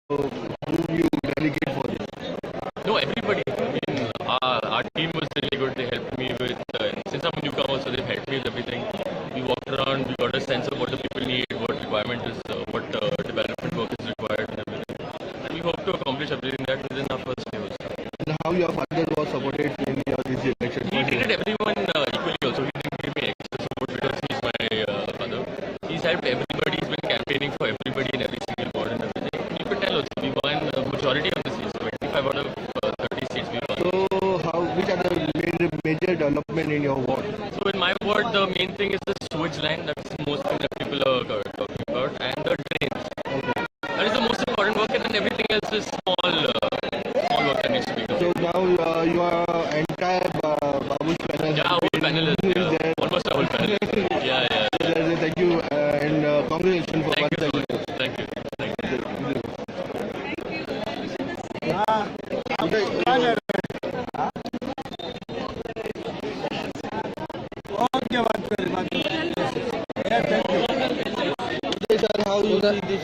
Who you delegate for this? No, everybody. I mean, our team was really good. They helped me with, since I'm a newcomer, so they've helped me with everything. We walked around, we got a sense of what the people need, what requirement is, what development work is required, and everything. And we hope to accomplish everything that within our first day also. And how your father was supported in your this election? He treated everyone equally also. He didn't give me extra support because he's my father. He's helped everybody. He's been campaigning for everybody in every single ward and everything. And you could tell also, we won the majority of the seats, 25 out of 30 seats we won. So how, which are the major development in your ward? So in my ward, the main thing is the sewage line. That's the most thing that people are talking about, and the drains. Okay. That is the most important work, and then everything else is small work that needs to be done. So now your entire Babush panel. Yeah, our whole panel is there. Almost our whole panel. Yeah. So thank you and congratulations for Thank you so one much. Thank you. Thank you. Okay, बात करें बात करें. Thank you. Sir, how you see this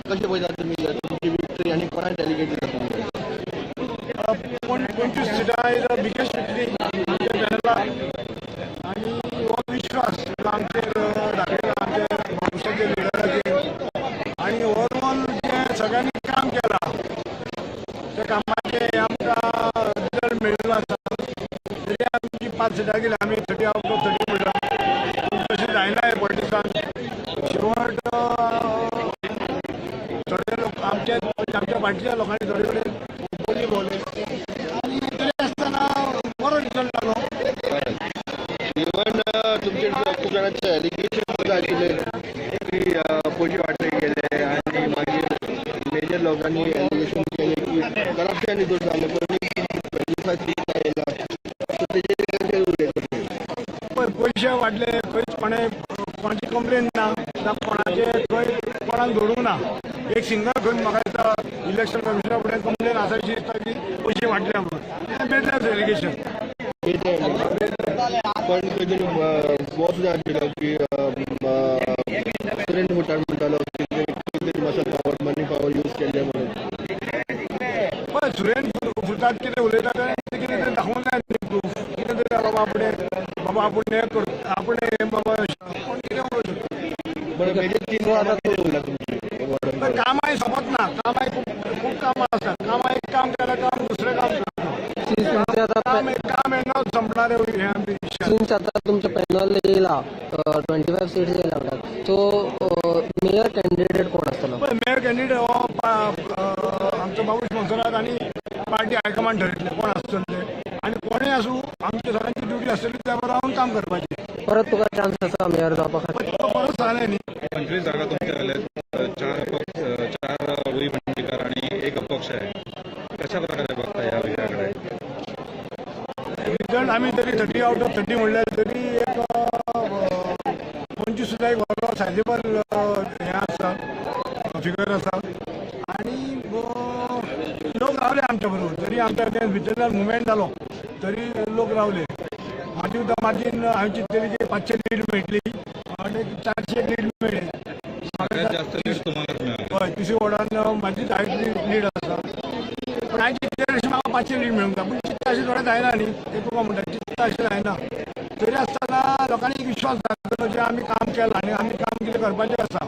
कशें पळयता तुमी तुमची victory आनी कोणाक delegate दिता तुमी? 25 सिटां is a biggest victory आमच्या पॅनलाक आनी हो विश्वास आमचेर दाखयला आमच्या बाबुशाच्या लिडराचेर आनी ओवरऑल जें सगळ्यांनी काम केलां त्या कामाचें आमकां रिजल्ट मेळिल्लो आसा. तरी आमची 5 सिटां गेली, आमी 30 आवट ऑफ 30 म्हणलां, पूण तशें जायना हें पॉलिटिक्सान. शेवट थोडे लोक आमच्या आमच्या पार्टीच्या लोकांनी थोडे कडेन बोली भोवले आनी तरी आसतना बरो रिजल्ट जालो. इवन तुमचे खूब जाणांचे एलिगेशन सुद्दां आशिल्ले की पयशे वांटले गेले आनी मागीर मेजर लोकांनी एलिगेशन केले की करप्शन हितून जालें, पण 25 सिटां येयला, सो तेजेर कशें उलयता तुमी? पळय, पयशे वाडले खंयच कोणें कोणाची कंप्लेन ना, जावं कोणाचे खंय कोणाक धरूंक ना. एक सिंगल खंय म्हाका दिसता इलेक्शन कमिशना फुडें कंप्लेन आसा अशी दिसता की पयशे वांटले म्हणून. हें बेजार एलिगेशन. पण खंय तरी हो सुद्दां आशिल्लो की सुरेंद्र भुटान म्हणटालो की खंय तरी muscle power, money power use केल्ले म्हणून. पळय, सुरेन फुलतात कितें उलयता तें कितें तरी दाखोवंक जाय न्ही प्रूफ कितें तरी. बाबा आपूण बाबा आपूण हें कर, आपूण हें बाबा कोण कितें उलोवंक शकता. बरें, मेजर 3 कामां कितें उरला तुमची वॉर्डान? कामां सोंपत ना, कामां खूब खूब कामां आसा. कामां एक काम केल्यार काम दुसरें काम करता. तुमचे आता काम काम येना संपणारे हें विशय. सिन्स आता तुमचं पॅनल येयला, 25 सीट्स येयला म्हणटात, सो मेयर कॅन्डिडेट कोण आसतलो? पळय, मेयर कॅन्डिडेट हो आमचो बाबूश मोन्सेरात आनी पार्टी हायकमांड ठरयतले कोण आसतले ते. आनी कोणूय आसूं, आमची सगळ्यांची ड्युटी आसतली त्या बरोबर रावन काम करपाची. परत तुका चान्स आसा मेयर जावपा खातीर? तो परत सांगलें न्ही. 25 जागा तुमच्या आल्यात, 4 अपक्ष, 4 वही बंडीकर आणि 1 अपक्ष आहे. कशा प्रकारे बघता या विषयाकडे? रिजल्ट आमी तरी 30 आवट ऑफ 30 म्हणल्यार तरी एक 25 सुद्दां एक बरो सायजेबल हें आसा, फिगर आसा. आनी लोक रावले आमच्या बरोबर, तरी आमच्या तें भितरल्यान मुवमेंट जालो तरी लोक रावले. म्हाजी सुद्दां मार्जीन हांवें चिंतलेली की 500 लीड मेळटली आनी 400 लीड मेळ्ळी. सगळ्यात जास्त लीड तुम्हालाच मिळाली. हय, तिसरी वॉर्डान म्हाजीच हायस्ट लीड आसा. पूण हांवें चिंतलें अशें म्हाका 500 लीड मेळूंक जाय, पूण चिंतता अशें थोडें जायना न्ही. तें तुका म्हणटा, चिंतता अशें जायना. तरी आसतना लोकांनी एक विश्वास दाखयलो जे आमी काम केलां आनी आमी काम कितें करपाचें आसा.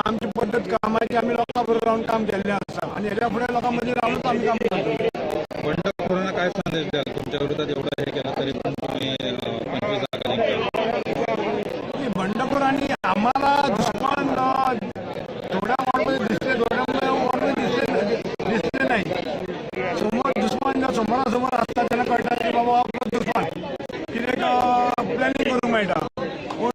आमची पद्दत कामाची, आमी लोकां बरोबर रावन काम केल्लें आसा आनी हेज्या फुडें लोकां मदीं रावनूच आमी काम करतले. बंडखोरांना काय संदेश द्याल? तुमच्या विरोधात एवढं हे केलं तरी पण तुम्ही 25 जागा जिंकला. बंडखोरांनी आम्हाला दुश्मन थोड्या वॉर्डमध्ये दिसले, थोड्या वॉर्डमध्ये दिसले नाही. समोर दुश्मन जेन्ना समोरासमोर आसता तेन्ना कळटा की बाबा आपलो दुश्मन, कितें प्लॅनिंग करूंक मेळटा. पूण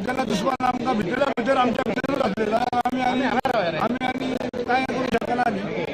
जेन्ना दुश्मन आमकां भितरल्या भितर आमच्या भितरूच आसले जाल्यार आमी आनी आमी आनी कांय करूंक शकना न्ही.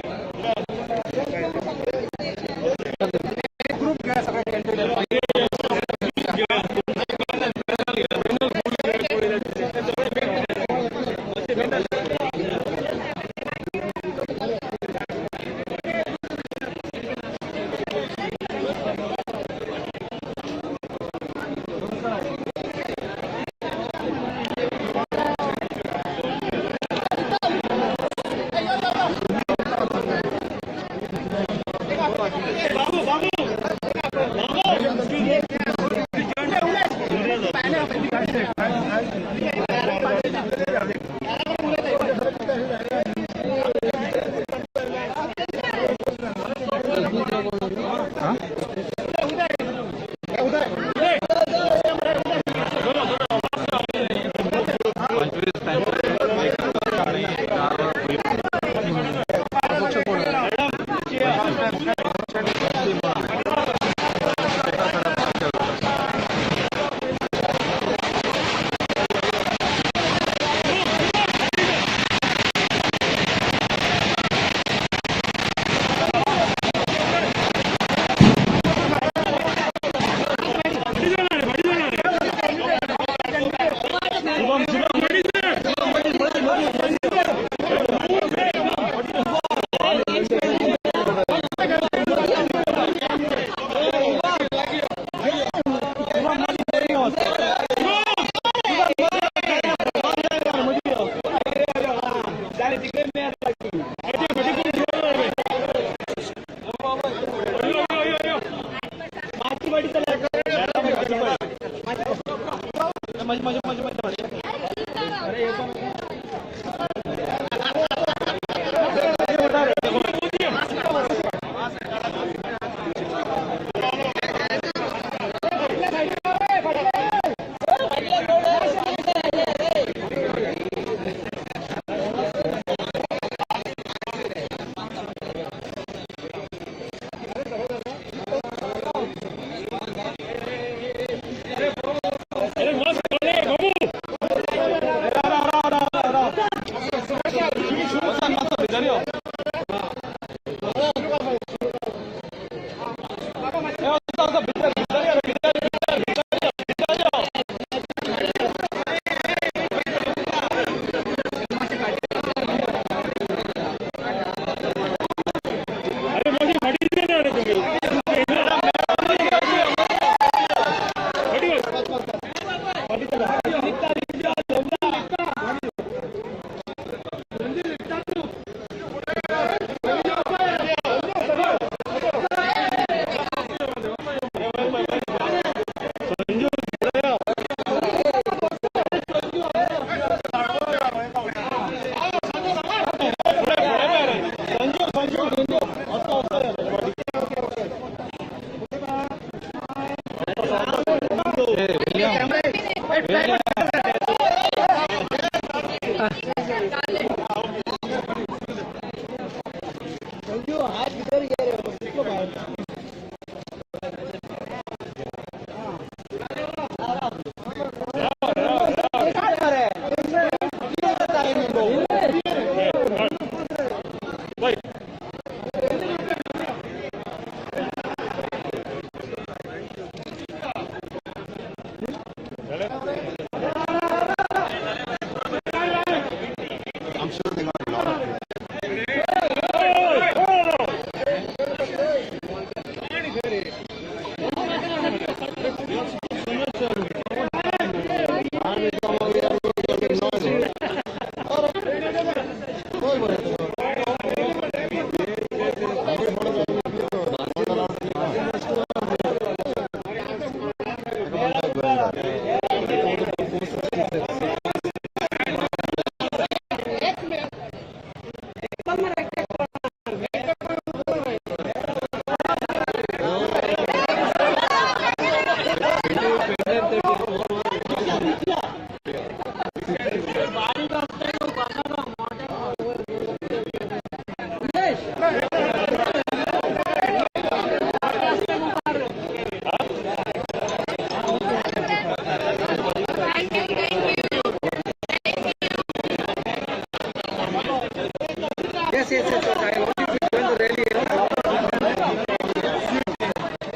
I'm sure they got a lot of it.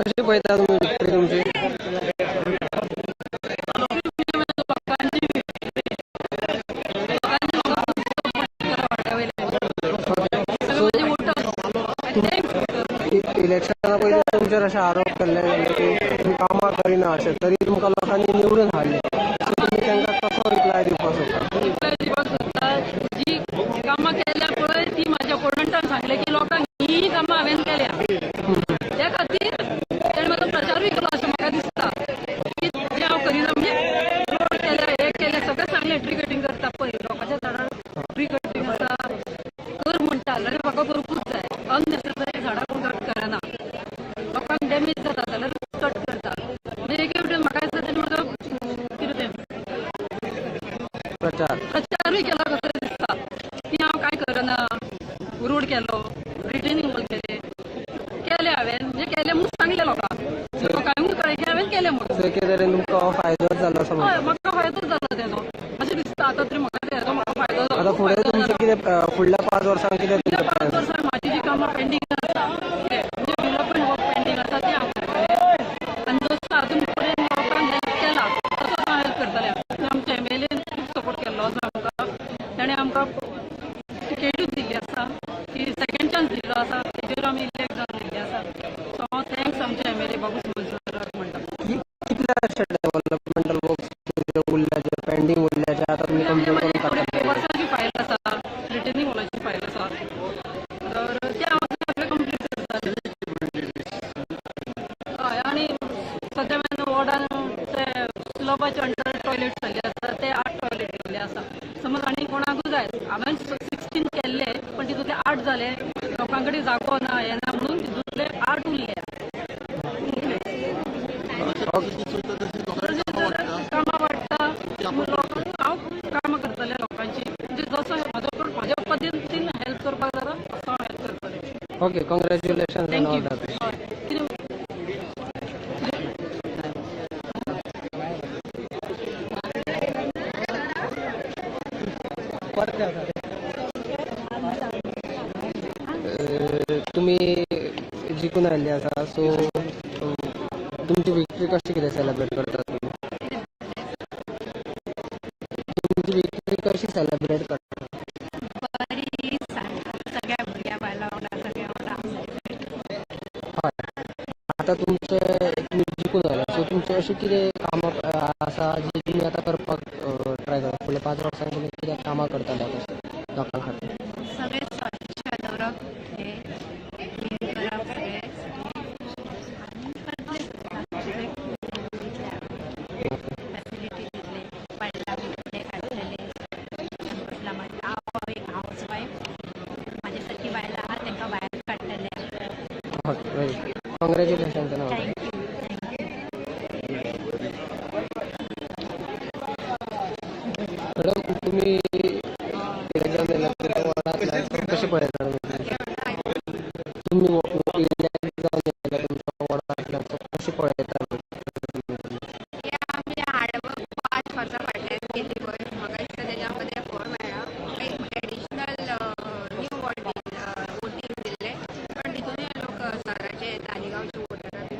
कशी पळयता तुमी विक्ट्री तुमची? इलेक्शना पयलीं तुमचेर अशे आरोप केल्ले गेले की तुमी कामां करिना अशें, तरी तुमकां लोकांनी निवडून हाडले, सो तुमी तांकां कसो रिप्लाय दिवपाक सोदता? रिप्लाय दिवपाक सोदता, जी कामां केल्या पळय ती म्हाज्या ओपोनंटान सांगलें की लोकांक ही कामां हांवें केल्या, त्या खातीर ताणें म्हाजो प्रचारूय केलो अशें म्हाका दिसता की जें हांव करिना, म्हणजे रोड केल्या, हें केलें, सगळें सांगलें. ट्री कटींग करता पळय, लोकांच्या झाडार ट्री कटींग आसा, कर म्हणटा जाल्यार म्हाका करूंकूच जाय. अननेसेसरी झाडां कोण कट करना, लोकांक डॅमेज जाता जाल्यार कट करता. म्हणजे एक वटेन म्हाका दिसता ताणें म्हाजो कितें तें प्रचारूय केला कसो दिसता की हांव कांय करना, रोड केलो, रिटेनिंग वॉल केले, केले हांवें, म्हणजे केले म्हूण सांगलें लोकांक, लोकांकूय कळ्ळें की हांवें केलें म्हणून. एके तरेन तुमकां हो फायदोच जालो असो हय, म्हाका फायदोच जालो तेजो अशें दिसता. आतां तरी म्हाका तेजो म्हाका फायदो जालो. आतां फुडें तुमचें कितें फुडल्या 5 वर्सांक कितें तुमचें 5 वर्सांक म्हाजी जी कामां पेंडींग आसा, म्हणजे डेव्हलपमेंट वर्क पेंडींग आसा तें हांव करतलें, आनी जसो आजून पर्यंत लोकांक हेल्प केला तसोच हांव हेल्प करतलें. आमच्या MLA खूब सपोर्ट केल्लो आसा आमकां, ताणें आमकां टिकेटूय दिल्ली आसा, की सेकेंड चान्स दिल्लो आसा, तेजेर आमी इलेक्ट जावन दिल्ली आसा. सो हांव thanks आमच्या MLA बाबू मोन्सेराताक म्हणटा. कितले अशे डेव्हलपमेंटल वर्क्स उरल्याचे, पेंडींग उरल्याचे आतां तुमी कंप्लीट करून काडटले? वर्साची फायल आसा, रिटर्निंग वॉलाची फायल आसा, तर ते हांव सगळें कंप्लीट करतालें. हय, आनी सद्या वॉर्डान ते स्लबाचे अंडर टॉयलेट्स जाल्ले. Okay, congratulations and all thank you. The best. हय, कितें? तुमी जिखून आयिल्ले आसा, सो तुमची विक्ट्री कशी कितें सेलिब्रेट करता तुमी? तुमची विक्ट्री कशी सेलिब्रेट करता? बरी, सगळ्या भुरग्या बायलां वांगडा, सगळ्या वांगडा. हय, आतां तुमचे तुमी जिखून आयला, सो तुमचे अशें कितें कामां आसा जी तुमी आतां करपाक ट्राय करता? फुडल्या 5 वर्सांक तुमी कितें कामां करतले तशें लोकां खातीर? सगळें स्वच्छ दवरप, हे क्लीन करप सगळें आनी करतले सगळें. फॅसिलिटी दितले, बायलां दितले, काडटले बसला. माझे हांव एक हावस वायफ, म्हाजे सारकी बायलां आहा तांकां भायर काडटले. Okay, very congratulations and all. Thank you, thank you. Madam, तुमी इलेक्ट जावन येयला तुमच्या वॉर्डांतल्यान, कशें पळयता तुमी? तुमी इलेक्ट जावन येयला तुमच्या वॉर्डांतल्यान, सो कशें पळयता तुमी? हे आमी हार्डवर्क 5 वर्सां फाटल्यान केली पळय, म्हाका दिसता तेज्या आमकां तें फळ मेळ्ळां. एक एडिशनल न्यू वॉर्ड वोटींग दिल्लें, पण तितूनय लोक सराचे तालिगांवचे वोटरां बीन.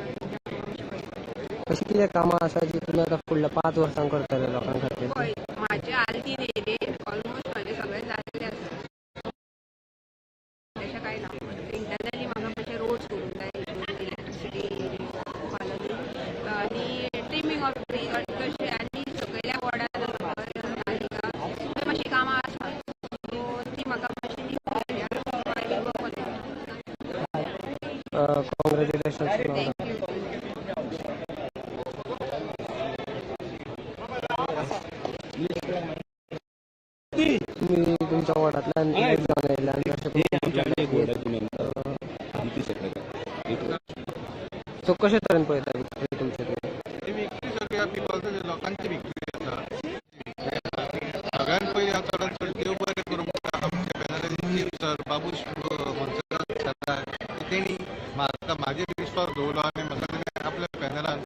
अशी कितें कामां आसा जी तुमी आतां फुडल्या 5 वर्सां करतले लोकां खातीर? पळय, म्हाजे आल्तीन एरियेन ऑलमोस्ट म्हाजे सगळें जाल्लें आसा, तशें कांय ना. इंटरनली म्हाका मातशें रोड्स करूंक जाय, इलेक्ट्रिसिटी कॉलनी आनी ट्रिमींग ऑफ ट्री तशें. आनी सकयल्या वॉर्डान आसा पळय तालिगांव, थंय मातशीं कामां आसा, सो ती म्हाका मातशी new area, so I will work on it. Congratulations. Thank you. तुमी तुमच्या वॉर्डांतल्यान इलेक्ट जावन येयला आनी अशें करून, सो कशे तरेन पळयता विक्ट्री तुमची तुमी? ही विक्ट्री सगळ्या पिपल्साची, लोकांची विक्ट्री आसा. सगळ्यात पयलीं हांव चडांत चड देव बरें करूं म्हणटा आमच्या पॅनलाचे चीफ सर बाबूश मोन्सेरात सराक, तेणी म्हाका म्हाजेर विश्वास दवरलो आनी म्हाका तेणें आपल्या पॅनलान,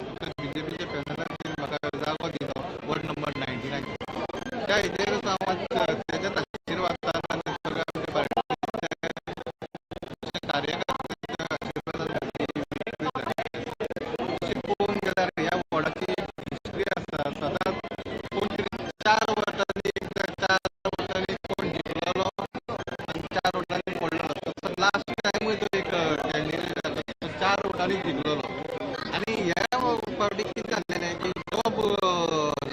बीजेपीच्या पॅनलान तेणी म्हाका जागो दिलो वॉर्ड नंबर 99. त्या हेजेरच हांव आज तेज्याच आशिर्वादान आनी सगळ्या आमच्या पार्टीच्या कार्यकर्त्यांच्या आशिर्वादान म्हजी विक्ट्री जाली. अशें पळोवंक गेल्यार ह्या वॉर्डाची एक हिस्ट्री आसा. सदांच कोण तरी 4 वर्सांनी एकदां, 4 वर्सांनी कोण जिखलेलो आनी 4 वटांनी पडलेलो. तसो लास्ट टायमूय तो एक कॅन्डिडेट आसलो, तो 4 वटांनी जिखलेलो. आनी ह्या फावटी कितें जाल्लें की जो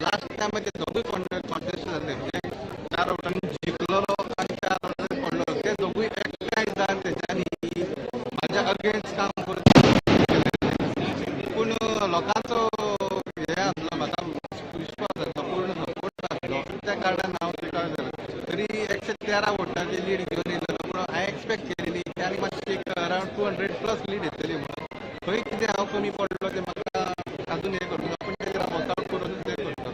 लास्ट टायम ते दोगूय कॉन्टेस्ट जाल्ले, म्हणजे 4 वटांनी जिखलेलो आनी 4 वटांनी पडलेलो, ते दोगूय एकठांय जावन तेंच्यांनी म्हाज्या अगेन्स्ट काम करून केलेलें. पूण लोकांचो हें आसलो, म्हाका विश्वास आसलो, पूर्ण सपोर्ट आसलो, त्या कारणान हांव ते जालें. तरी 113 वोटांची लीड घेवन येयलेलो, पूण हांवें एक्सपेक्ट केलेली की आनी मातशी एक अरावंड 200 प्लस लीड येतली म्हणून. खंय कितें हांव कमी पडलो तें म्हाका अजून हें करूंक ना, पूण तेजेर हांव वर्कआवट करून तें करतलो.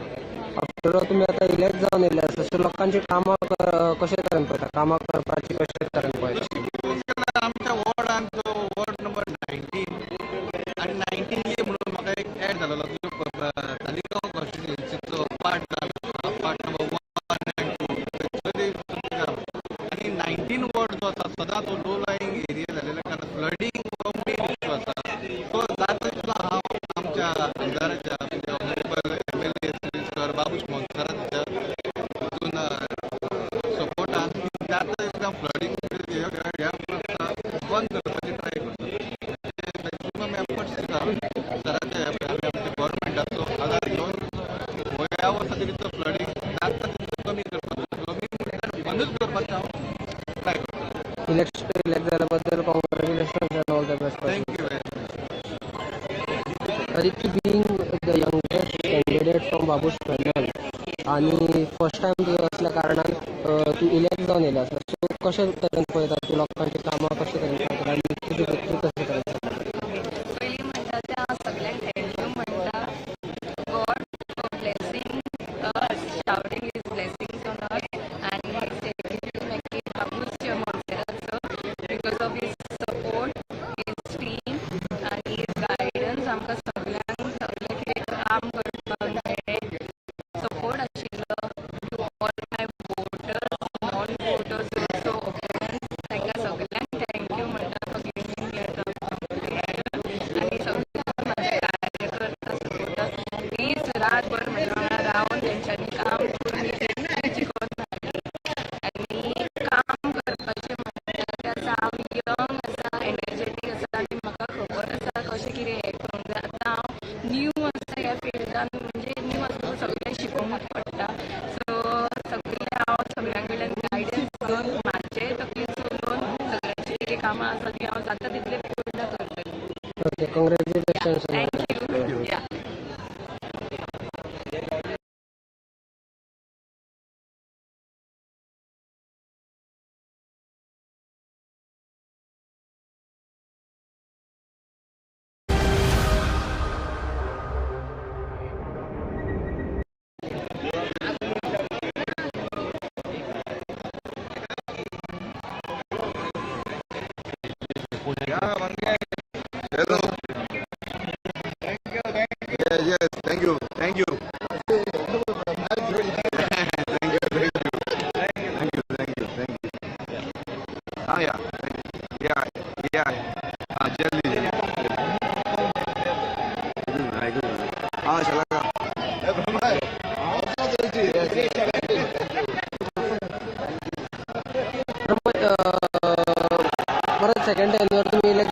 आफ्टर ऑल तुमी आतां इलेक्ट जावन येयले आसा, सो लोकांची कामां कशे तरेन पळयता? कामां करपाची कशे तरेन पळयता? तशी पळोवंक गेल्यार आमच्या वॉर्डान जो वॉर्ड नंबर 19 आनी 19 ए म्हणून म्हाका एक एड जालेलो, जो तालिगांव कॉन्स्टिट्युएन्सीचो पार्ट जालो, पार्ट नंबर 1 आनी 2. आनी 19 वॉर्ड जो आसा, सदांच तो लो लाईंग एरिया जालेल्या कारणान फ्लडींग हो मेन इश्यू आसा. सो जाता तितलो हांव आमच्या आमदाराच्या, म्हणजे honourable MLA Shri sir Babush मोन्सेराताच्या हितून सपोर्टान जाता तितलें फ्लडींग ह्या बंद करपाची ट्राय करता. मॅक्सिमम एफर्ट्स दिता सराचे. आमी आमच्या गव्हर्मेंटाचो आदार घेवन ह्या वर्सा तरी तो फ्लडींग जाता तितलें कमी करपाचो, कमी म्हणल्यार बंदूच करपाचें हांव ट्राय करता. इलेक्ट जाल्या बद्दल congratulations and all the best. Thank you very much. Aditi, being the youngest candidate from Babush panel आणि फर्स्ट टायम तुझं असल्या कारणान तूं इलेक्ट जावन येयला आसा, सो कशे तरेन पळयता तूं लोकांची कामां, कशे तरेन पळयता आनी तुजी विक्ट्री कशे तरेन जाता? पयलीं म्हणटा तें हांव सगल्यांक thank you म्हणटा, God for blessing us, showering his blessings on us, आनी सेकंडली मागीर Babush Monserrate sir, because of his support.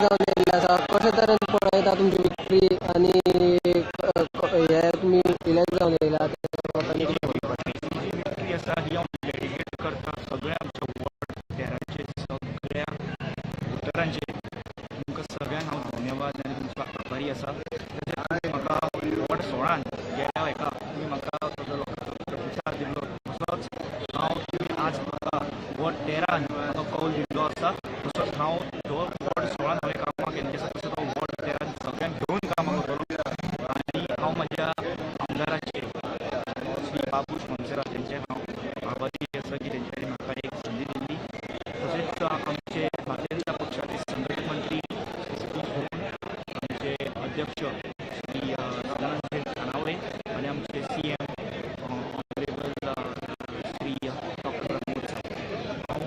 जावन येयल्ले आसा, कशे तरेन पळयता तुमची विक्ट्री आनी हे तुमी इलेक्ट जावन येयला लोकांनी कितें म्हणपाचें? ही जी विक्ट्री आसा ही हांव डेडिकेट करता सगळ्या आमच्या वॉर्ड 13चे सगळ्या वोटरांचे. तुमकां सगळ्यांक हांव धन्यवाद आनी तुमचो आभारी आसा. तशेंच तुमी म्हाका वॉर्ड 16 गेल्या हेका तुमी म्हाका ताजो लोकांचो प्रतिसाद दिल्लो, तसोच हांव तुमी आज म्हाका वॉर्ड 13 म्हाका कौल दिल्लो आसा. तसोच हांव जो वॉर्ड 16 हांवें कामां केल्लीं आसा तसोच हांव वॉर्ड 13 सगळ्यांक घेवन कामां करतलो. आनी हांव म्हज्या आमदाराचेर श्री बाबूश मोन्सेरात तेंचे हांव आभारी आसा की तेंच्यांनी म्हाका एक संदी दिल्ली. तशेंच आमचे भारतीय जनता पक्षाचे संघटन मंत्री श्री सतीश भोवन, आमचे अध्यक्ष श्री सदानंद शेट खानावडे आनी आमचे CM honourable Shri doctor Pramod Sawant, हांव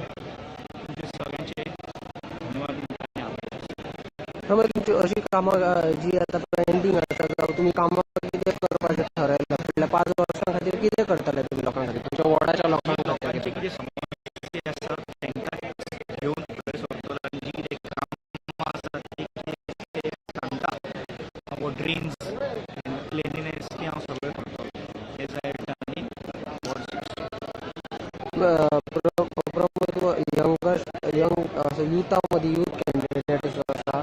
तुमचे सगळ्यांचे धन्यवाद म्हणटा आनी आभारी आसा. प्रमोद, तुमची अशी कामां जी आतां पेंडींग आसा जावं तुमी कामां कितें करपाचें ठरयलां फुडल्या 5 वर्सां खातीर, कितें करतले तुमी लोकां खातीर, तुमच्या वॉर्डाच्या लोकां खातीर? लोकांचे कितें समस्या आसा तांकां घेवन फुडें सरतलो आनी जी कितें कामां आसा ती कितें सांगता वो ड्रेन्स क्लिनलीनेस ती हांव सगळें करतलो as I done in ward 6. Pramod, youngest young असो युथा मदीं यूथ कॅन्डिडेट असो आसा.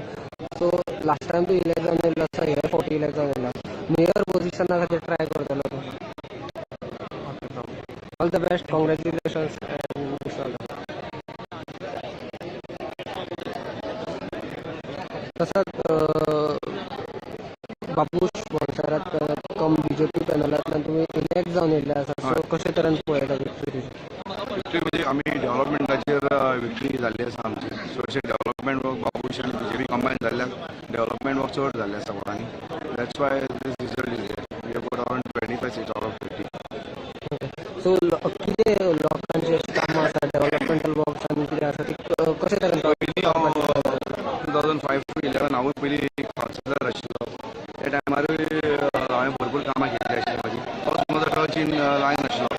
सो लास्ट टायम तूं इलेक्ट जावन येयल्लो आसा, हे फावटी इलेक्ट जावन येयला, मेयर पोजिशना खातीर ट्राय करतलो तूं? All the best, congratulations and wish all the best. तसोच बाबूश मोन्सेरात कम बीजेपी पॅनलांतल्यान तुमी इलेक्ट जावन येयल्ले आसा, सो कशे तरेन पळयता विक्ट्री तुजी? विक्ट्री म्हणजे आमी डेव्हलपमेंटाचेर विक्ट्री जाल्ली आसा आमची. चडशे डेव्हलपमेंट वर्क बाबूश आनी बीजेपी कंबायन जाल्ल्यान डेव्हलपमेंट वर्क चड जाल्लें आसा वॉर्डांनी. That's why this result is there. We have got around 25 seats out of 50. So कितें लोकांची अशी कामां आसा, डेव्हलपमेंटल वर्क्स आनी कितें आसा ती कशे तरेन? पयलीं हांव 2005 to 11 हांवूय पयलीं कावन्सिलर आशिल्लो. त्या टायमारूय हांवें भरपूर कामां केल्लीं आशिल्लीं म्हाजी. तोच म्हजो टच इन लायन आशिल्लो.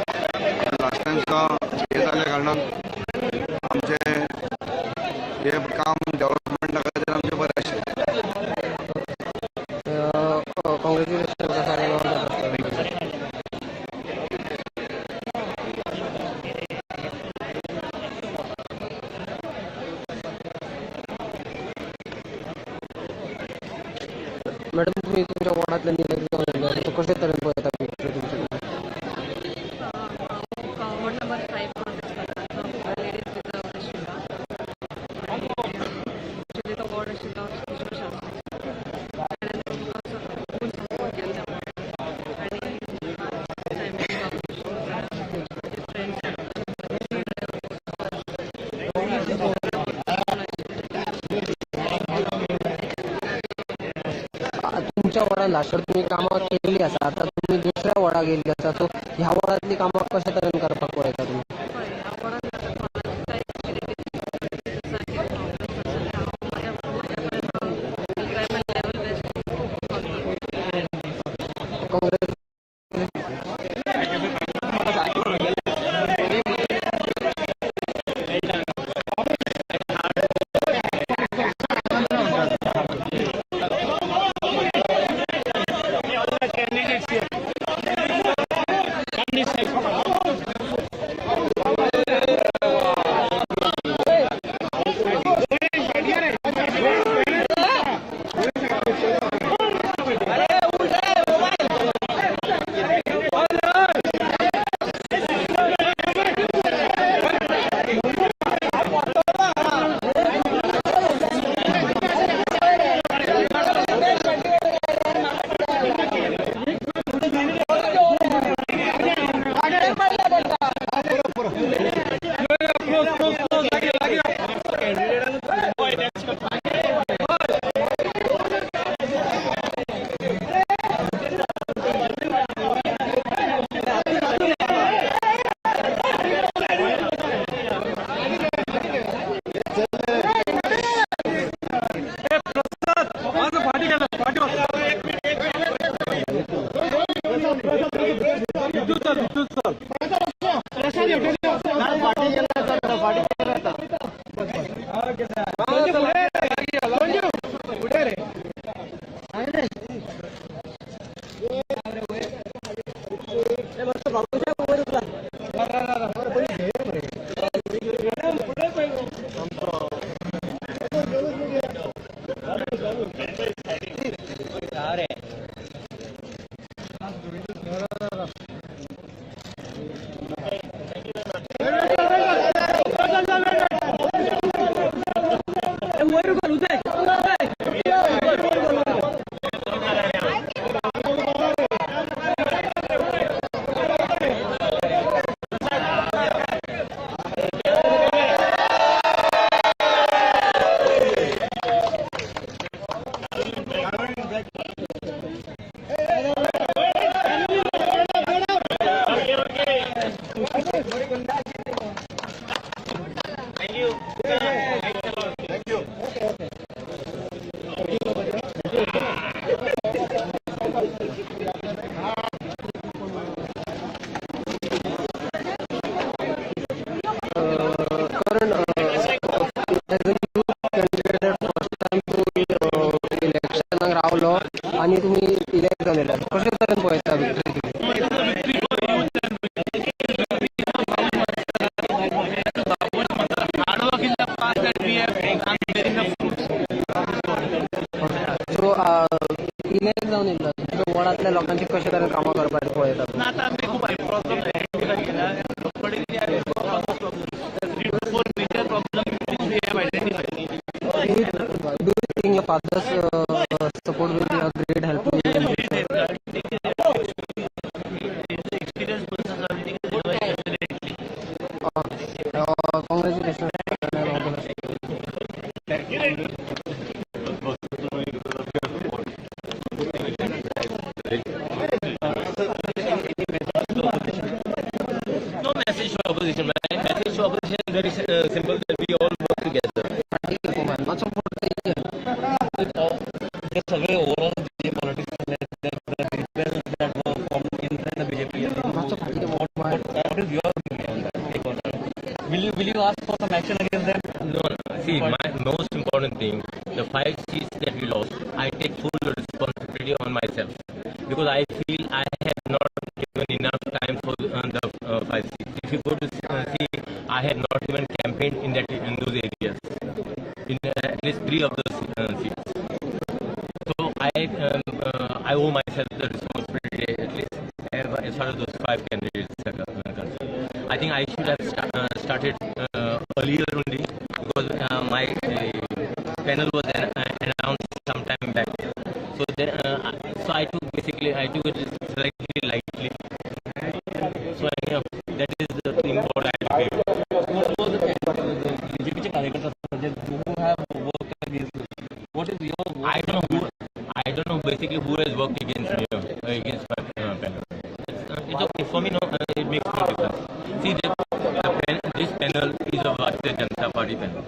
लास्ट टायम सुद्दां हें जाल्ल्या कारणान आमचें हें काम डेव्हलपमेंटा खातीर आमचें बरें आशिल्लें. Congratulations sir, all the best. Madam, तुमी तुमच्या वॉर्डांतल्यान इलेक्ट जावन येयल्ले, सो कशे तरेन पळयता विक्ट्री तुमची? वॉर्ड नंबर 5 कॉन्टेस्ट करता, लेडीज रिजर्व आशिल्लो आनी एक्चुअली तो वॉर्ड आशिल्लो किशोर शास्त्री, ताणें तुमकां फूल सपोर्ट केलो त्या वॉर्डाक. आनी सायमन बाबूश म्हजे फ्रेंड्स. तुमच्या वॉर्डान लास्ट तुमी कामां केल्ली आसा, आतां तुमी दुसऱ्या वॉर्डाक गेल्ली आसा, सो ह्या वॉर्डांतली कामां कशे तरेन करपाक पळयता तुमी? पळय, ह्या वॉर्डान आतां कोणाक कांय एक्चुअली आसा कितें प्रॉब्लम्स आसा ते हांव म्हज्या कडेन try my level best solve करतलें. काँग्रेस. लोकांची कशे तरेन कामां करपाचें पळयता? आतां आमी खूब प्रॉब्लम आयडेंटिफाय केला. Major problem we have identified. Do you think your father's support will be a great help to you? Experienced person, so I will take his advice definitely. Congratulations and all the best. No message to opposition. My message to opposition is very simple, that we all work together. ते सगळे overall J politics that were formed inside the BJP. What is your opinion on that? Take on that. Will you ask for some action against them? No, no. See, my most important thing, the 5 seats that we lost, I take full responsibility on myself because I feel I have not given enough time for the 5 seats. If you go to see, I have not even campaigned in those areas, in at least 3 of those seats. So I owe myself the responsibility at least as far as those 5 candidates are concerned. I think I should have started earlier only because my panel was announced some time back. So then, so I took it slightly lightly. So anyhow, that is the thing what I do. BJP कार्यकर्ता who have worked against you. What is your vote? I don't know basically who has worked against me, against my panel. It's okay for me. No, it makes no difference. See, this panel is a Bharatiya Janata Party panel.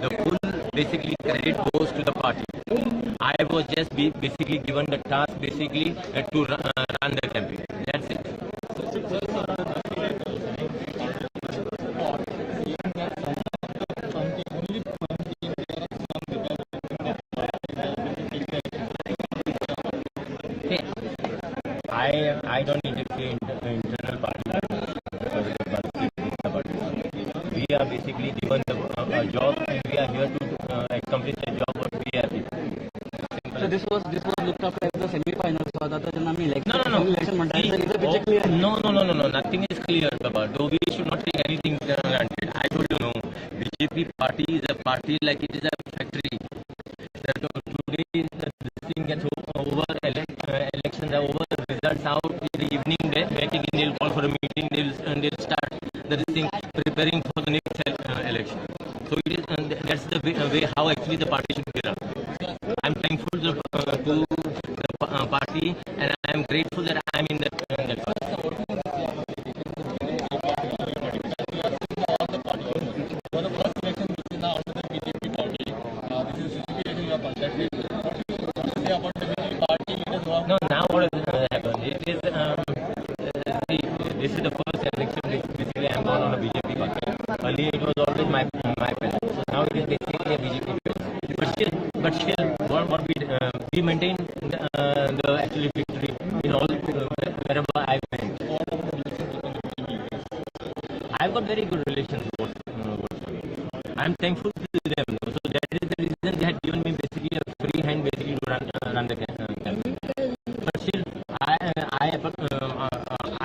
The full basically credit goes to the party. I was just basically given the task basically to run the campaign. That's it. See, I don't interfere in the internal party. We are basically given the job and we are here to accomplish the job what we have given. So this was looked after as the semi-final. So आता जेन्ना आमी No, no, no. election म्हणटा, is the picture clear? No, no, no, no, no. Nothing is clear, Baba. Though we should not take anything granted. I told you, no. BJP party is a party like it is a factory. Today this thing gets over, elections are over, results out in the evening. Back again, they'll call for a meeting. They'll start the thing preparing for the next election. So it is that's the way how actually the party should be run. I'm thankful to the party and I am grateful that I am in that party. No, now what has happened? It is see, this is the first election which basically I am gone on a BJP party. Earlier it was always my panel. So now it is basically a BJP panel. But still, what we maintain the actually victory in all wherever I went. I've got very good relations with I'm thankful to them. So that is the reason they had given me basically a free hand basically to run the campaign. But still, I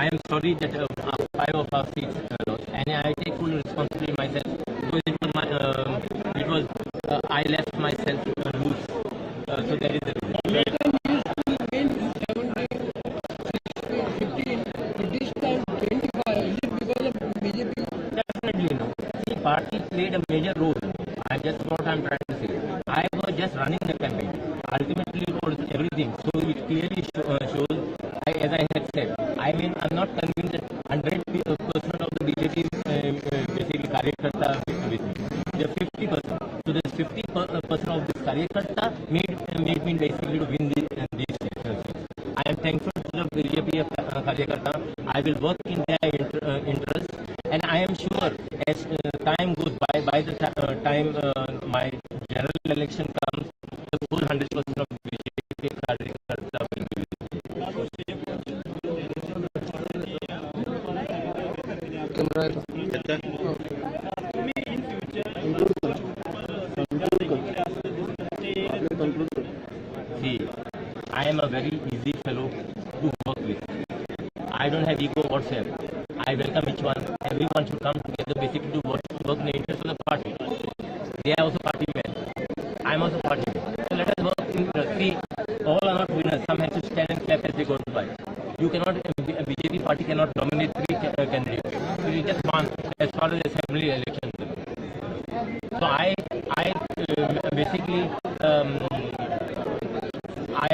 am sorry that 5 of our seats lost, and I take full responsibility myself because it was my I left myself loose. So that is the reason. 15, this time 25. Is it because of BJP? Definitely no. See, party played a major role. I just what I'm trying to say. I was just running the campaign. Ultimately, it was everything. So it clearly shows, as I had said, I mean, I'm not convinced that 100% of the BJP basically Karyakarta with me. The 50%. So this 50% of this Karyakarta made me basically to win these seats. I am thankful to the BJP Karyakarta. I will work in their interest, and I am sure as time goes by the time my general election comes, the full 100% of BJP Karyakarta will be with me. See, I am a very easy fellow I don't have ego whatsoever. I welcome each one. Everyone should come together basically to work in the interest of the party. They are also party men. I am also party man. So let us work in see, all are not winners. Some have to stand and clap as they go by. You cannot, a BJP party cannot nominate 3 candidates. It is just one as far as assembly election. So I basically I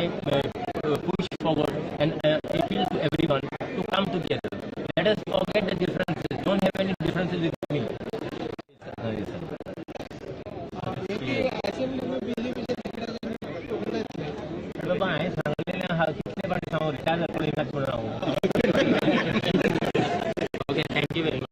push forward and appeal to everyone to come together. Let us forget the differences. Don't have any differences with me. Yes, sir. बाबा हांवें सांगलेलें आहा कितले फावटी सांगू retire जातलो हिंगाच म्हणून हांव. Okay, thank you very much.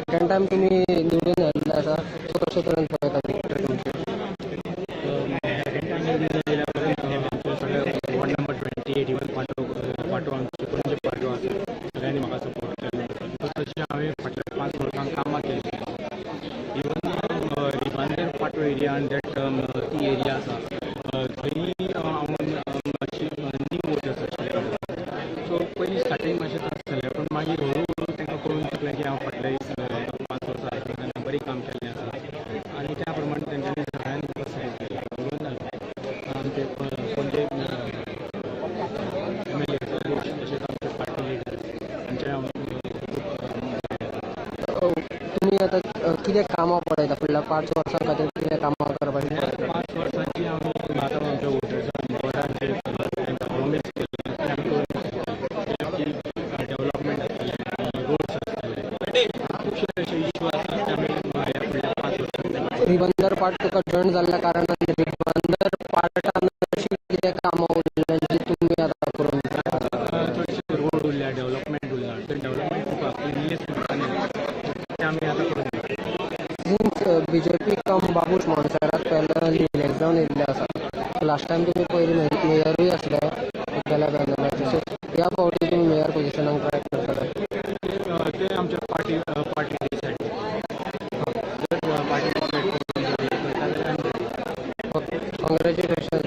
Second time तुम्ही निवडून आयिल्ले आसा, सो कशे तरेन पळयता विक्टरी तुमची? सेकंड टायम निवडून आयिल्ल्या आमचे सगळे वॉर्ड नंबर 28 इवन पाटो आमचे पणजे पाटो आसा सगळ्यांनी म्हाका सपोर्ट केल्लो आसा. Because तशें हांवें फाटल्या 5 वर्सांक कामां केल्लीं आसा. इवन रिबांदेर पाटो एरिया आनी that ती एरिया आसा थंय हांव मातशी न्यू वोटर्स आशिल्ले. सो पयलीं स्टार्टींग मातशें त्रास जालें पूण मागीर हळू हळू तांकां कळून चुकलें की हांव फाटले 5 वर्सां आसा तेन्ना बरीं काम केल्लें आसा आनी त्या प्रमाणे तेंच्यांनी सगळ्यांनी म्हाका सायज दिली. इवन आमचे पणजे एम एल ए आसा तशेंच आमचे पार्टी लिडर्स हांचे हांव खूब. तुमी आतां कितें कामां पळयता फुडल्या 5 वर्सां खातीर कितें कामां करपाचीं पळयता? 5 वर्सांची आमी आतां आमच्या वोटर्सांक वॉर्डांचेर तांकां प्रोमीस केल्लें तें आमी करूंक शकतले की डेवलपमेंट जातलें, रोड्स आसतले, खुबशे अशे इश्यू आसा ते आमी ह्या फुडल्या 5 वर्सांनी. रिबंदर पार्ट तुका जॉयन जाल्ल्या कारणान रिबंदर पार्टान अशीं कितें कामां उरल्यां जी तुमी आतां करूंक जाय? चडशे रोड उरल्या, डेवलपमेंट उरला, ते डेवलपमेंट खूब आसा, क्लिनलीनेस ते आमी आतां करूंक जाय. Since BJP come Babush Monserrate panel elect जावन येयल्ले आसा, लास्ट टायम तुमी पयलीं मेयरूय आसले गेल्या पॅनलाचे, सो ह्या फावटी तुमी मेयर पोजिशनाक ट्राय करतले? ते आमच्या पार्टी डिसायड जर पार्टी डिसायड करता जाल्यार. Okay, congratulation.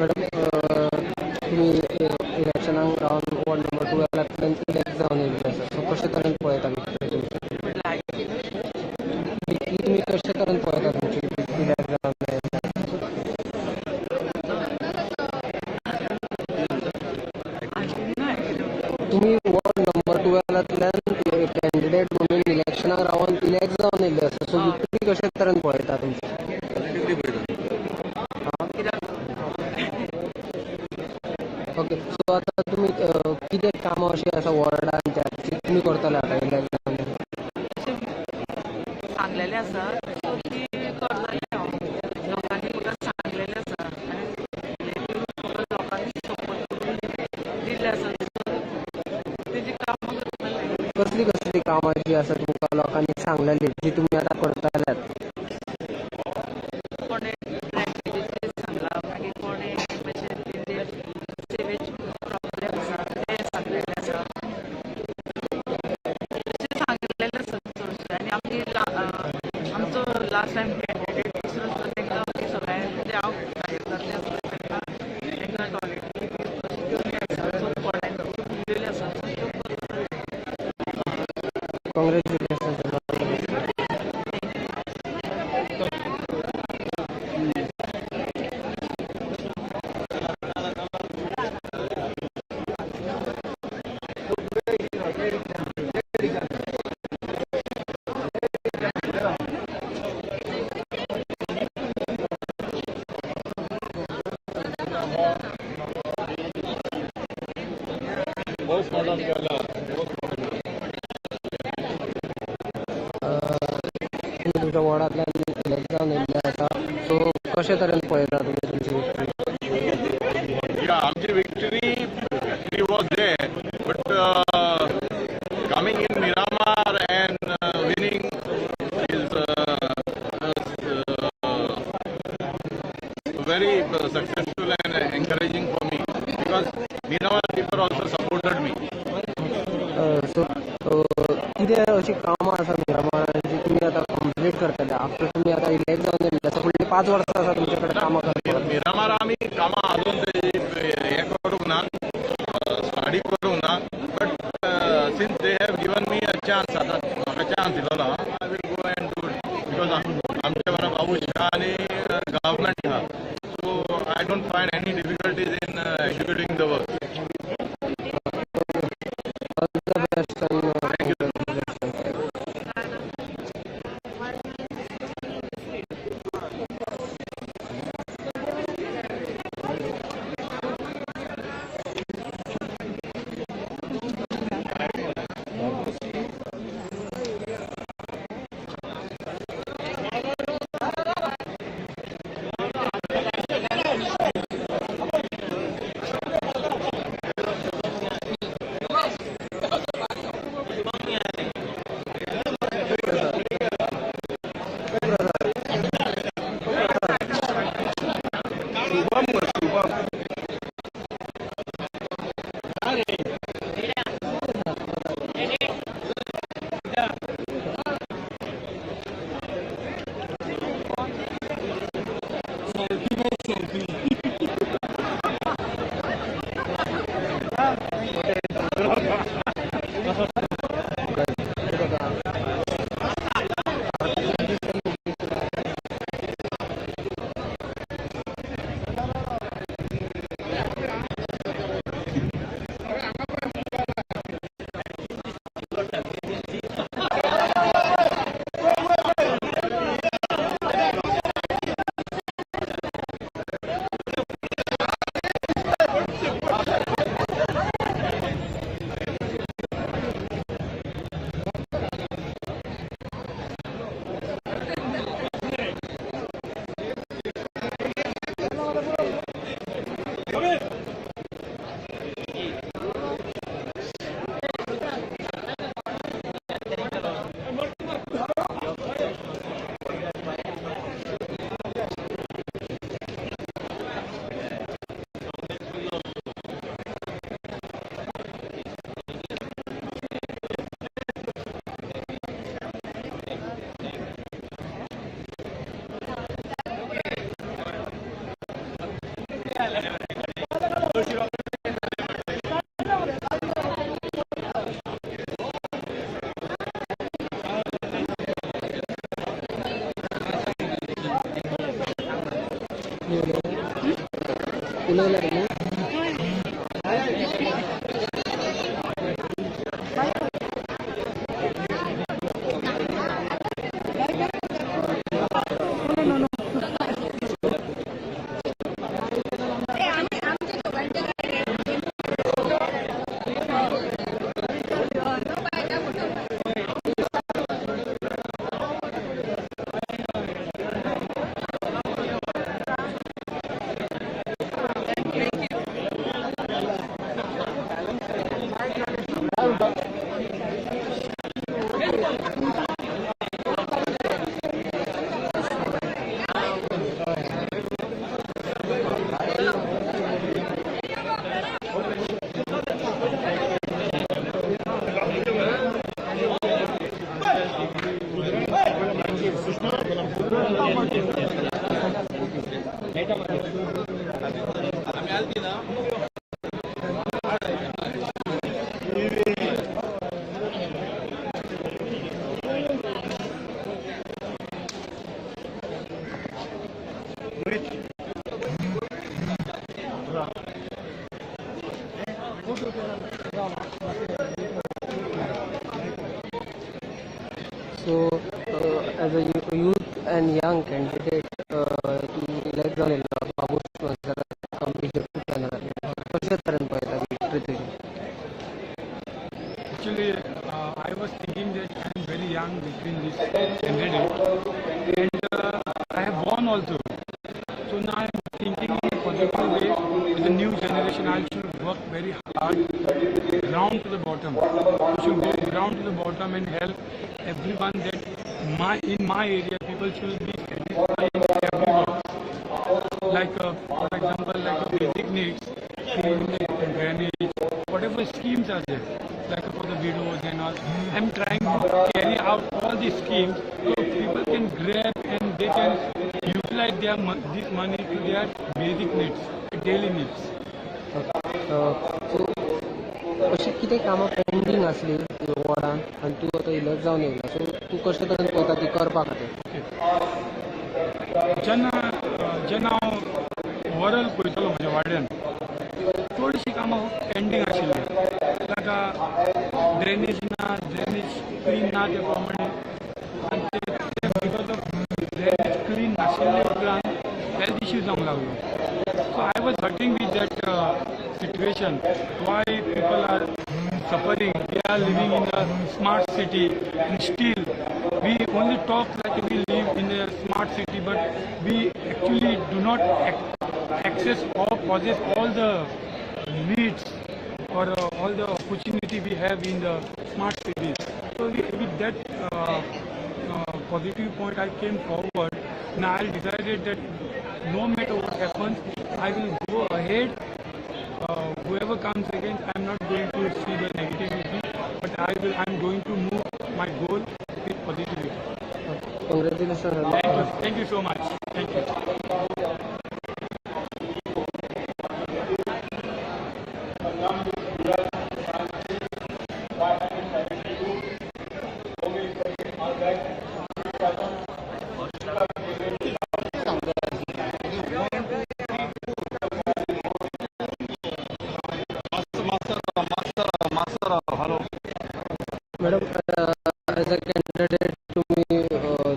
मॅडम, तुमी इलेक्शनाक रावन वॉर्ड नंबर 12 इलेक्ट जावन येयल्ले आसा, सो कशे तरेन पळयता विक्टरी तुमची? विक्टरी तुमी कशे तरेन पळयता तुमची इलेक्ट जावन येयल्ले? तुमी वॉर्ड नंबर 12 कॅन्डिडेट म्हणून इलेक्शनाक रावन इलेक्ट जावन येयल्ले आसा, सो विक्टरी कशे तरेन पळयता तुमची? ओके, सो आतां तुमी कितें कामां अशीं आसा वॉर्डान जी तुमी करतले आतां इलेक्ट जावन? सांगलेलें आसा सो ती करतलें हांव. लोकांनी म्हाका सांगलेलें आसा आनी म्हाका लोकांनी सपोर्ट करून दिल्लें आसा, तेजी कामां करतलें. कसली कसली कामां जी आसा तुमकां लोकांनी सांगलेली जी तुमी आतां करतल्यात? कोणें ड्रेनेजीचेर सांगलां, मागीर कोणें मातशें तेजेर सिवेज प्रॉब्लेम आसा तें सांगलेलें आसा, तशें सांगलेलें आसा चडशें. आनी आमची आमचो लास्ट टायम कॅन्डिडेट दुसरो आसलो तांकां मागीर सगळ्यांक म्हणजे हांव कार्यकर्ते आसलो तांकां तांकां टॉयलेटी बी अशी कमी आसा, सो कोणाक उरलेल्यो आसा सो त्यो करतले. कॉंग्रेच्युलेशन. तुमी तुमच्या वॉर्डांतल्यान इलेक्ट जावन येयल्ले आसा, सो कशे तरेन पळयता तुमी तुमची victory? very successful and encouraging for me because Miramar people also supported me. So कितें अशी कामां आसा मिरामारान जी तुमी आतां कंप्लीट करतले आफ्टर तुमी आतां इलेक्ट जावन येयल्ले आसा, फुडलीं 5 वर्सां आसा तुमचे कडेन कामां करपाक? मिरामार आमी कामां अजून हें करूंक ना, स्टाडी करूंक ना, but since they have given me a chance, आतां म्हाका chance दिलोलो, I will go and do it because आमचे बरोबर बाबू शाह आनी गव्हर्मेंट आहा, so I don't find any difficulties in executing the work. All the best and thank you. उलयला तुमी? So, as a youth and young candidate, तूं elect जावन येयलो Babush माजराक BJP पॅनलांतल्यान, कशे तरेन पळयता विक्ट्री तुजी? Actually, I was thinking that I am very young between this candidate and I have won also. So now I am thinking in a positive way. With the new generation, I should work very hard, ground to the bottom. I should go ground to the bottom and help everyone that in my area people should be satisfied in every work. Like for example, like basic needs, cleanliness and drainage, whatever schemes are there, like for the widows and all. I'm trying to carry out all these schemes so people can grab and they can utilize their this money to their basic needs, daily needs. So अशी कितें कामां pending आसली वॉर्डान आनी तूं आतां elect जावन येयला, so तूं कशे तरेन पळयता ती करपा खातीर? जेन्ना जेन्ना हांव ओवरऑल पळयतालो म्हज्या वाड्यान चडशीं कामां पेंडींग आशिल्लीं. ताका ड्रेनेज ना, ड्रेनेज क्लीन ना ते प्रमाणे, आनी ते because of drainage clean नाशिल्ले उपरांत हेल्थ इश्यू जावंक लागलो. So I was hurting with that situation, why people are suffering. We are living in a smart city and still we only talk like we live in a smart city, but we actually do not access or possess all the needs or all the opportunity we have in the smart cities. So with that positive point I came forward. Now I decided that no matter what happens, I will go ahead. Whoever comes against, I am not going to see the negativity, but I am going to move my goal with positivity. Congratulations. Thank you. Thank you so much. Thank you. Madam, as a candidate तुम्ही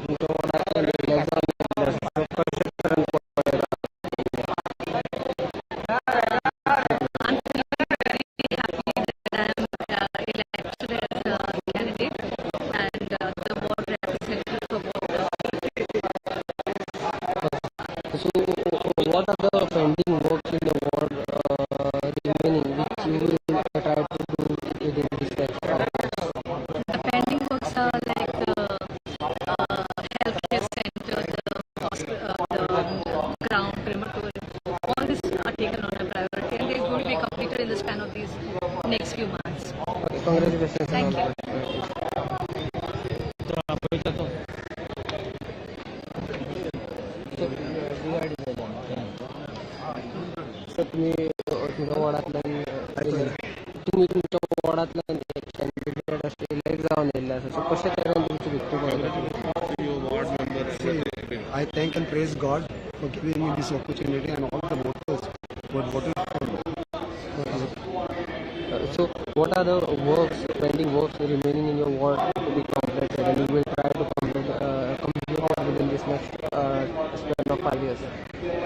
तुमच्या वॉर्डांतल्यान elect जावन कशे तरेन पळयता? I'm feeling very happy that I am elected as a candidate and the ward representative for Ward 3. So, what are the pending works in the ward remaining which you will try to do within this next 5 years? The pending works are like the healthcare center, the hospital, the ground, crematorium. All these are taken on a priority and they're going to be completed in the span of these next few months. Okay, congratulations. Thank you. So, तुम्ही तुमच्या वॉर्डांतल्यान तुमी तुमच्या वॉर्डांतल्यान candidate अशें elect जावन येयल्ले आसा, so कशे तरेन तुमची विक्ट्री पळयता? I thank and praise God for giving me this opportunity and all the voters who had voted for me. So, what are the works, pending works remaining in your ward to be completed, and you will try to complete it within this next span of 5 years?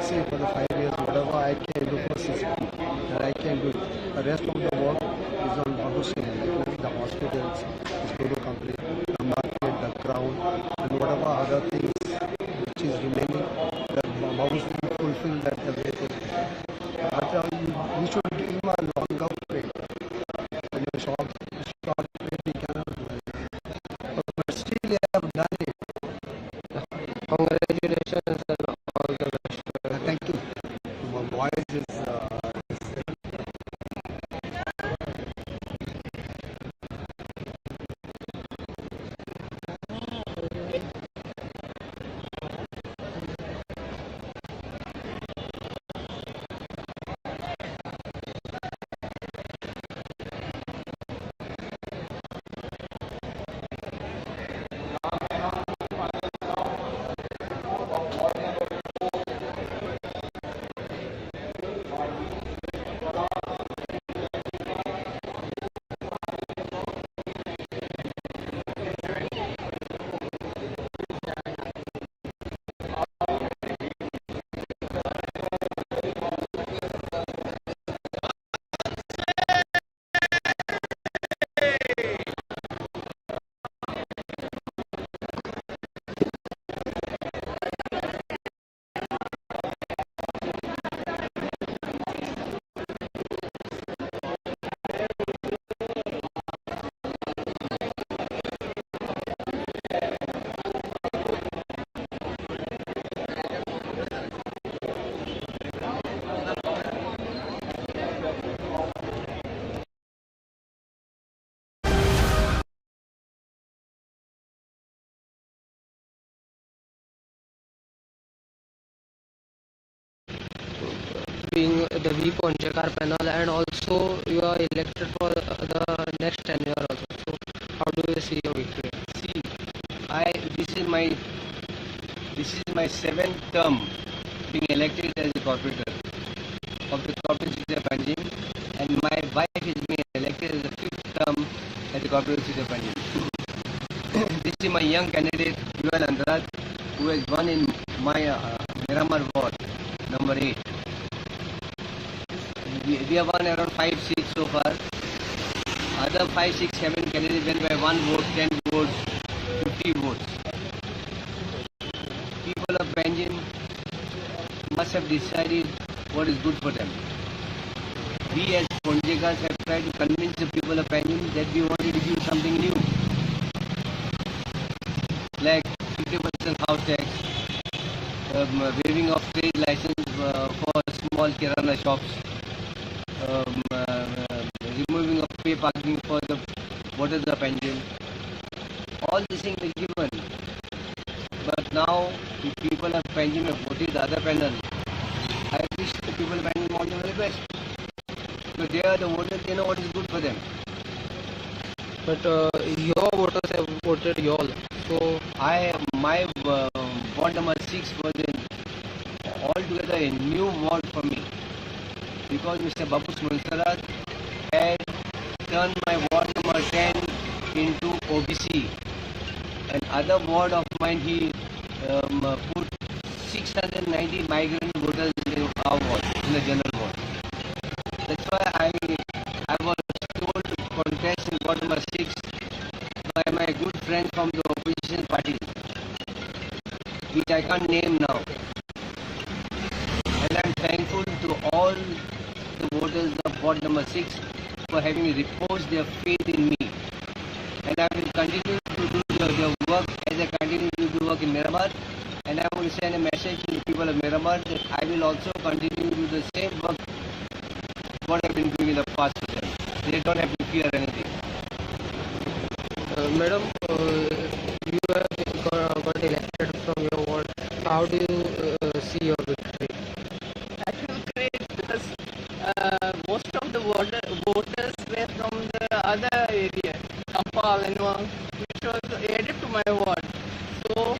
See, for the 5 years, whatever I can do for CCP, that I can do it. The rest of the work is on Babush's hand, like the hospitals is going to complete, the market, the ground, and whatever other things which is remaining, that Babush will fulfill that everything. But you should give him a longer period. In a short period, he cannot do it. But still, he have done it. Congratulations and all the best. Thank you. My voice is being the V Ponjekar panel, and also you are elected for the next tenure also. So how do you see your victory? See, I this is my this is my seventh term being elected as a corporator of the corporate city of Panjim, and my wife is being elected as the fifth term at the corporate city of Panjim. This is my young candidate, Joel Andrade, who has won in my Miramar ward, number 8. We have won around 5 seats so far. Other 5, 6, 7 candidates went by 1 vote, 10 votes, 50 votes. People of Panjim must have decided what is good for them. We as Ponjekars have tried to convince the people of Panjim that we wanted to give something new, like 50% house tax, waiving of trade license for small kirana shops, removing of pay parking for the voters of Panjim. All these things were given. But now the people of Panjim have voted the other panel. I wish the people of Panjim all the very best. Because they are the voters, they know what is good for them. But your voters have voted you all. So my ward number 6 was altogether a new ward for me, because Mr. Babush Monserrate had turned my ward number 10 into OBC, and other ward of mine he put 690 migrant voters in our ward, in the general ward. That's why I was told to contest in ward number 6 by my good friend from the opposition party, which I can't name now. And I'm thankful to all the voters of ward number 6 for having reposed their faith in me. And I will continue to do the work as I continue to do work in Miramar. And I want to send a message to the people of Miramar that I will also continue to do the same work what I've been doing in the past with them. They don't have to fear anything. Madam, you have got elected from your ward. How do you see your victory? I feel great because most of the voters were from the other area, Campal and all, which was added to my ward. So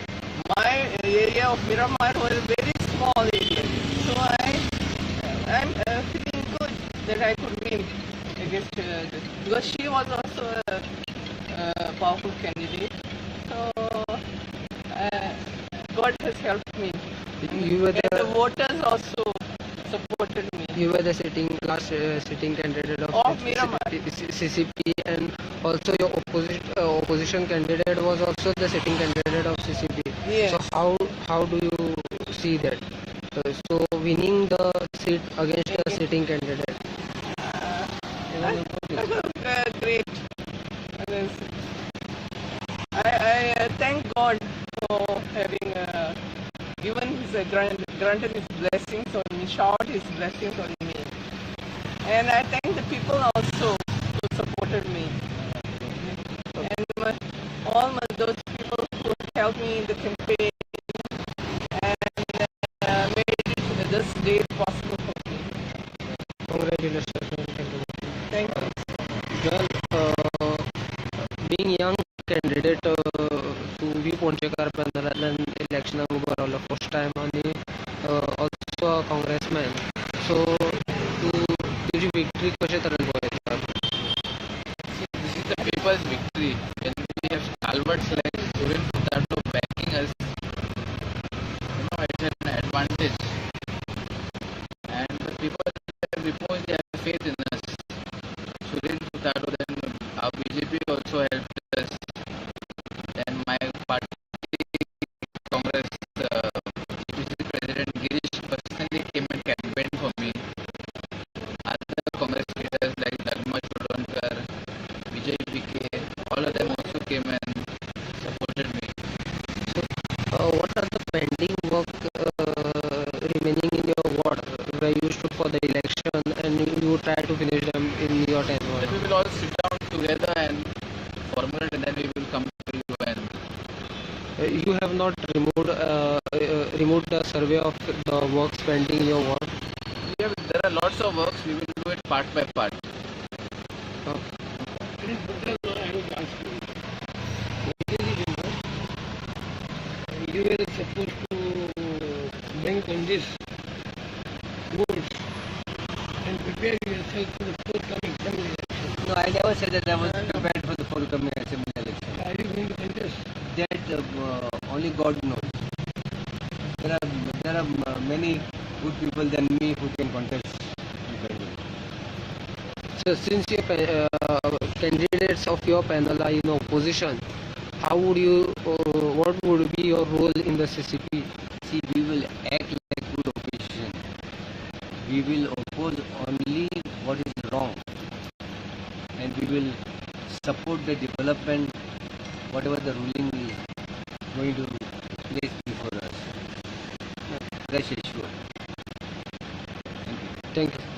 my area of Miramar was a very small area. So I'm feeling good that I could win against because she was also a powerful candidate. So God has helped me. You were and the voters also supported me. You were the last sitting candidate of Miramar. CCP, and also your opposition candidate was also the sitting candidate of CCP. Yes. So how do you see that? So winning the seat against the sitting candidate. Great. I thank God for having given his granted his blessings on me, showered his blessings on me, and I thank the people also who supported me, and all those people who helped me in the campaign and made it this day possible for me. Congratulations. Thank you. Thank you. Well, being young candidate to V Ponjekar पॅनलांतल्यान इलेक्शनाक उबो रावलो first time, आनी also a काँग्रेसमॅन, so तूं तुजी victory कशे तरेन पळयता? This is the people's victory. When we have stalwarts like Suren Furtado backing us, you know, it's an advantage. And the people have reposed their faith in us. Suren Furtado, then our BJP also helped us. Then my party, Congress, GPC President Girish personally came and campaigned for me. Other Congress leaders like Dagmar Chodankar, Vijay BK, all of them also came and supported me. So, what are the pending work remaining in your ward where you stood for the election and you try to finish them in your tenure? Then we will all sit down together and formulate, and then we will come to you. And you have not removed the survey of the works pending in your ward? We have lots of works. We will do it part by part. I would ask you, what is it, you were supposed to bank on this votes and prepare yourself for the forthcoming assembly election. No, I never said that I was prepared for the forthcoming assembly election. Are you going to contest? That only God knows. There are many good people than me who can contest. So since your candidates of your panel are in opposition, how would you, what would be your role in the CCP? See, we will act like good opposition. We will oppose only what is wrong, and we will support the development, whatever the ruling is going to place before us. Rest assured. Thank you.